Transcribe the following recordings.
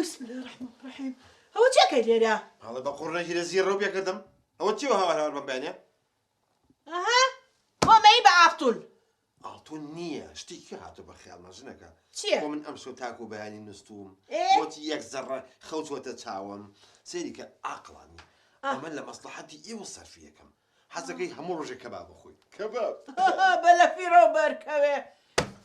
بسم الله الرحمن الرحیم ئەوە چیەکەی لێرە؟ ئەڵێ بە قوڕنێکی لە زیڕەو پێکردم ئەوە چیوە هاوار هاوار بەم بەیانە؟ ئەها بۆ مەی بە ئاڵتون. ئاڵتون نییە شتی کێ هاتۆ بە خەیاڵما ژنەکە چییە؟ بۆ من ئەمشەو تاکو بەیانی نوستووم ئێ؟ بۆچی یەک زەڕە خەو چۆتە چاوم سەیری کە ئاقڵانی ئەمە لە مەسڵەحەتی ئێوە سەرفی ئەکەم حەزەکەی هەموو ڕۆژێک کەباب بخۆیت کەباب بە لە فیڕەو بەرکەوێ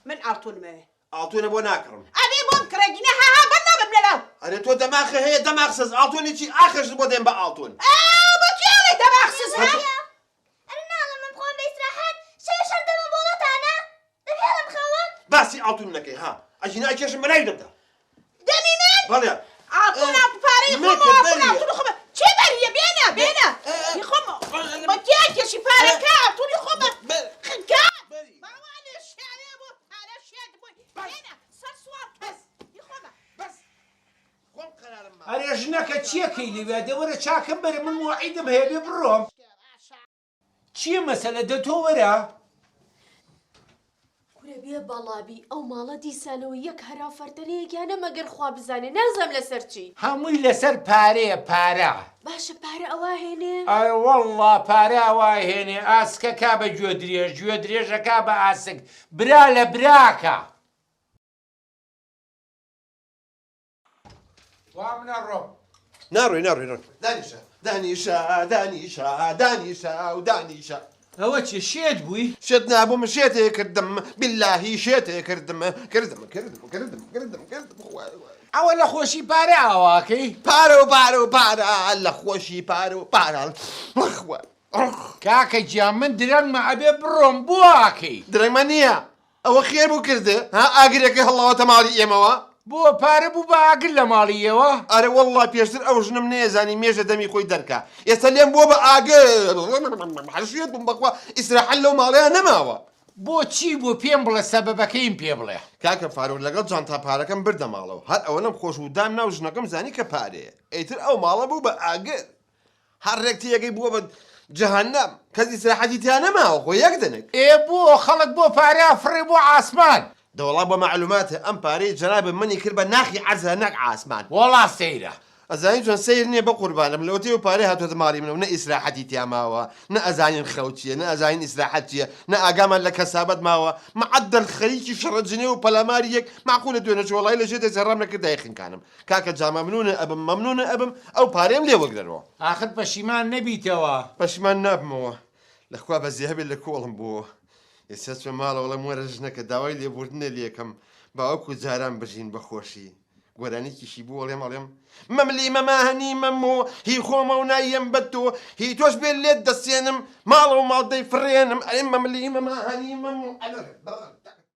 من ئاڵتونم ئەوێ. ئاڵتونە بۆ ناکڕم. ئەبێ بۆم کڕێ گینە ها ها بەر نابم لەلاو. ئەرێ تۆ دەماخە هەیە دەماخ سز ئاڵتونی چی ئاخرشت بۆ دێم بە ئاڵتون. ئا بۆ کێ ئەڵێی دەماخ سز ها؟ ئەرێ ناڵێم من بخۆم بە ئیسراحەت شەوێ شەر دەمە بۆڵەتانە دەبێ هێڵم بخەوم. باسی ئاڵتون نەکەی ها ئەگینا ئەکێشم بەلای دەمدا. دەمی من؟ بەڵێ. ئاڵتون ئاڵتون پارەی خۆمە ئاڵتون ئاڵتونی خۆمە چێ بەریە بێنە بێنە هی خۆمە بە کێ ئەکێشی پارەکە ئاڵتونی خۆمە خنکا باوانێ شێوێ بۆ پارە شێت بووی بێنە سەر سواڵ کەس هی خۆمە. ئەرێ ژنەکە چیەکەی لەویا دە وەرە چاکەم بەرە من مواعیدم هەیە بێ بڕۆم. چیە مەسەلە دە تۆ وەرە. کورە بێ بەڵا بی ئەو ماڵە دیسانەوە یەک هەرا و فەرتەنەیەکیانە مەگەر خوا بزانێ نازانم لەسەر چی. هەمووی لەسەر پارەیە پارە. باشە پارە ئەوا هێنێ؟ ئەرێ وەڵڵا پارە ئەوا هێنێ ئاسکەکا بە گوێ درێژ گوێ درێژەکا بە ئاسک برا لە براکا. وا منە ڕۆم. ناڕۆی ناڕۆی ناڕۆی دانیشە دانیشە دانیشە دانیشە و دانیشە. ئەوە چیە شێت بووی؟ شێت نابووم شێتێ کردم بیللاهی شێتێ کردم کردم کردم کردم کردم کردم خوایە وای. ئەوە لە خۆشی پارە ئاواکەی؟ پارە و پارە و پارە لە خۆشی پارە و پارە خوایە. کاکە گیان من درەنگمە ئەبێ بڕۆم بۆ ئاکەی؟ درەنگمە نییە ئەوە خێر بوو کردێ ها ئاگرەکەی هەڵاوەتە ماڵی ئێمەوە؟ بۆ پارە بوو بە ئاگر لە ماڵی ئێوە؟ ئەرێ وەڵڵا پێشتر ئەو ژنەم نەیەزانی مێژە دەمی خۆی دەرکا ئێستا لێم بووە بە ئاگر هەر شێت بووم بەخوا ئیسراحەت لەو ماڵەیا نەماوە. بۆ چی بوو پێم بڵێ سەبەبەکەیم پێ بڵێ. کاکە فاروق لەگەڵ جانتا پارەکەم بردە ماڵەوە هەر ئەوەنەم خۆش بوو دام ناو ژنەکەم زانی کە پارەیە ئیتر ئەو ماڵە بوو بە ئاگر هەر ڕێک تێیەکەی بووە بە جەهەنەم کەس ئیسراحەتی تیا نەماوە خۆ یەک دەنک. ئێ بۆ خەڵک بۆ پارە ئەفڕێ بۆ عاسمان. دەوەڵا بۆ مەعلوماتە ئەم پارەی جەنابت منی کرد بە ناخی عەرزا نەک عاسمان. وەڵا سەیرە. ئەزانی چۆن سەیر نیە بەقوربانم لەوەتەی ئەو پارەی هاتۆتە ماڵی منەوە نە ئیسراحەتی تیا ماوە نە ئەزانین خەو چیە نە ئەزانین ئیسراحەت چیە نە ئاگامان لە کەسابەت ماوە معەدەل خەریکی شەڕە جنێو و پەلاماری یەک مەعقولە دوێنێ چ وەڵایی لە ژێر دەستی ڕام نەکردایە خنکانم کاکە جا مەمنونە ئەبم مەمنونە ئەبم ئەو پارەیەم لێ وەگرەرەوە. ئاخر پەشیمان نەبیتەوە. پەشیمان نابمەوە لەخوا بەزی هەبێ لە کۆڵم بۆوە ئێستا چمە ماڵەوە ئەڵێم وەرە ژنەکە داوای لێبوردنە لێکەم با وەکو جاران بژین بە خۆشی گۆرانیکیشی بوو ئەڵێم ئەڵێم مەملی مەمانی مەمۆ هی خۆمە و نایەم بە تۆ هی تۆش بێ لێت دەسێنم ماڵەوە ماڵ دەیفڕێنم ئەرێ مەملی مەمانی مەمۆ ئەلۆ.